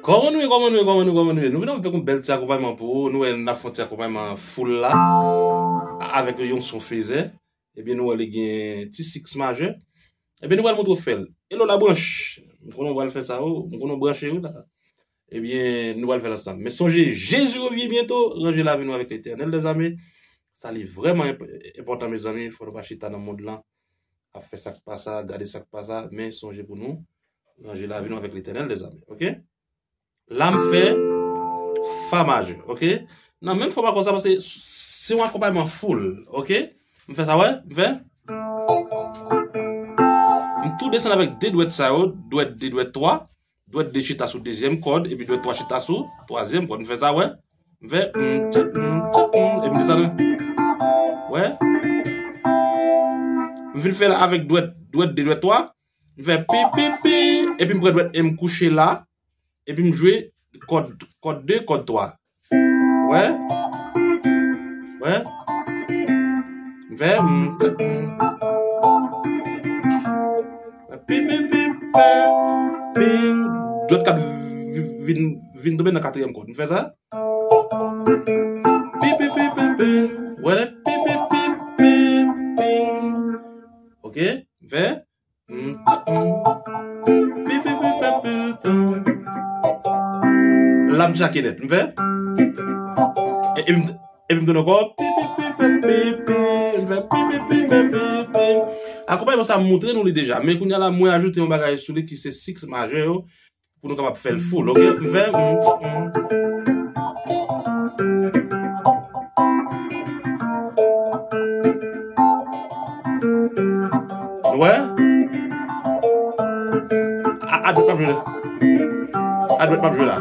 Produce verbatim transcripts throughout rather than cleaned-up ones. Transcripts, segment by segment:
Kòman nou ye, kòman nou ye, kòman nou, kòman nou ye? Nou vin avèk yon bèl ti akonpayman pou ou. Nou wè n ap fè yon ti akonpayman full la. Avèk yon son fezè. Ebyen, nou wè li gen ti six majè. Ebyen, nou pral montre w fè l. Hello, Labranch. M konnen w pral fè sa, wi. M konnen w branche, wi, la. Ebyen, nou pral fè l ansanm. Men sonje, Jezi revyen byento. Ranje lavi nou avèk Letènèl dèzame. Sa li vrèman enp-, enpòtan, mezanmi. Fò nou pa chita nan mond lan ap fè sa k pa sa, gade sa k pa sa. Men sonje pou nou ranje lavi nou avèk Letènèl dèzame. Oke? La, m fè fa majè, oke? Nan menm fòma konsa, paske se yon akonpayman full, oke? M fè sa, wè? M fè. M tou desann avèk de dwèt sa yo, dwèt de, dwèt twa, dwèt de chita sou dezyèm kòd, epi dwèt twa chita sou twazyèm kòd. M fè sa, wè? M fè, mm, tchèk, mm, tchèk, mm, epi m desann. Wè? M vin fè l avèk dwèt, dwèt de, dwèt twa. M fè pi, pi, pi, epi m pran dwèt e m kouche la. Epi m jwe kòd, kòd de, kòd twa. Wè? Wè? M fè, m, m. Pi, pi, pi, pi, pi. Dwèt kat vi-, vin, vin tonbe nan katriyèm kòd. M fè sa. Pi, pi, pi, pi, pi. Wè, pi, pi, pi, pi, pi. Oke? M fè. La, m tchake nèt. M fè. E, e, m, epi m tounen ankò. M fè. Akonpayman sa, m montre nou li deja. Men kounye a la, mwen ajoute yon bagay sou li ki se six majè yo. Pou nou kapab fè l full, oke? M fè, mm, mm. Nou wè? A, a dwèt m ap jwe la. A dwèt m ap jwe la.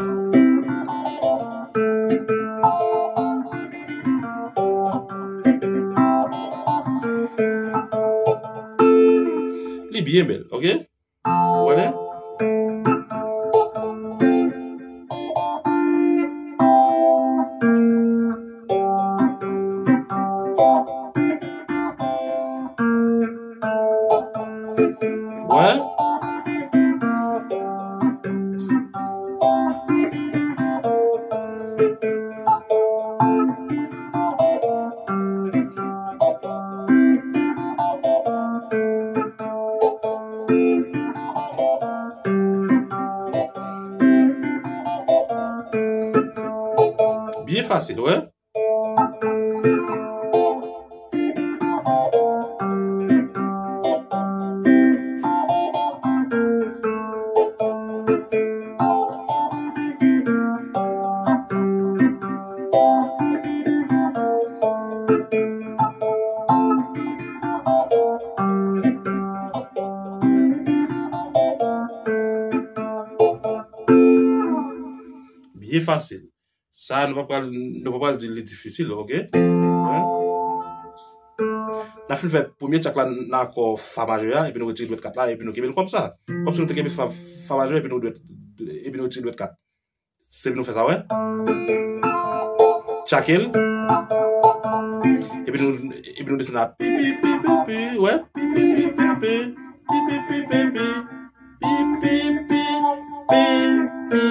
Li byen bèl, oke? Ou wè? Wè? Byen fasil, wè. Byen fasil. Sa, nou pa pral, nou pa pral di li difisil, oke? Wi. N ap fin fè premye tchak la nan akò fa majè a, epi nou retire dwèt kat la, epi nou kenbe l kòmsa. Kòmsi nou te kenbe fa, fa majè, epi nou dwèt, epi nou retire dwèt kat. Se pou nou fè sa, wè. Tchake l. Epi nou, epi nou desann la. Pi, pi, pi, pi, pi, wè. Pi, pi, pi, pi, pi. Pi, pi, pi, pi, pi, pi, pi.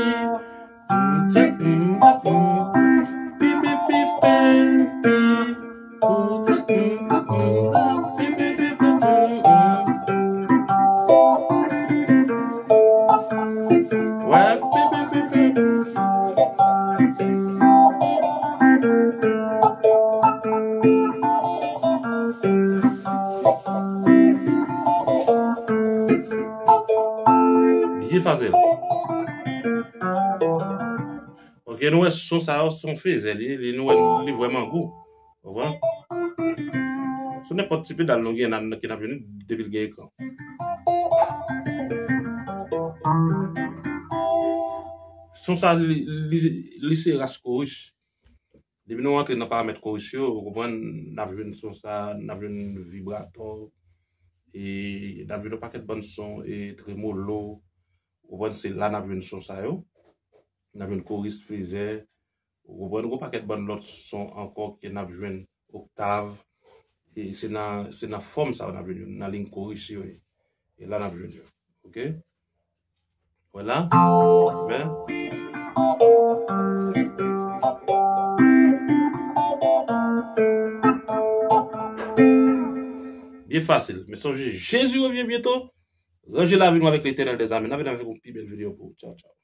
Byen fasil. Oke, nou wè son sa yo, se yon fezè li, li, nou wè li vrèman gou. Ou konprann? Sou nenpòt ti pedal nou gen nan, ke n ap jwenn depi l gen ekran. Son sa, li, li, li se ras chorus. Depi nou rantre nan paramèt chorus yo, ou konprann, n ap jwenn son sa, n ap jwenn vibratò, e n ap jwenn yon pakèt bann son, e tremolo, ou konprann, se la n ap jwenn son sa yo. n ap jwenn koris, fezè, ou konprann, gon pakèt bann lòt son ankò ke n ap jwenn oktav. E se nan, se nan fòm sa yo n ap jwenn yo, nan liy koris yo ye. E la n ap jwenn yo. Oke? Vwala. Byen. Byen fasil. Men sonje, Jezi revyen byento. Ranje lavi nou avèk Letènèl dèzame. N ap vin avèk yon pi bèl videyo pou ou. Tchaw, tchaw.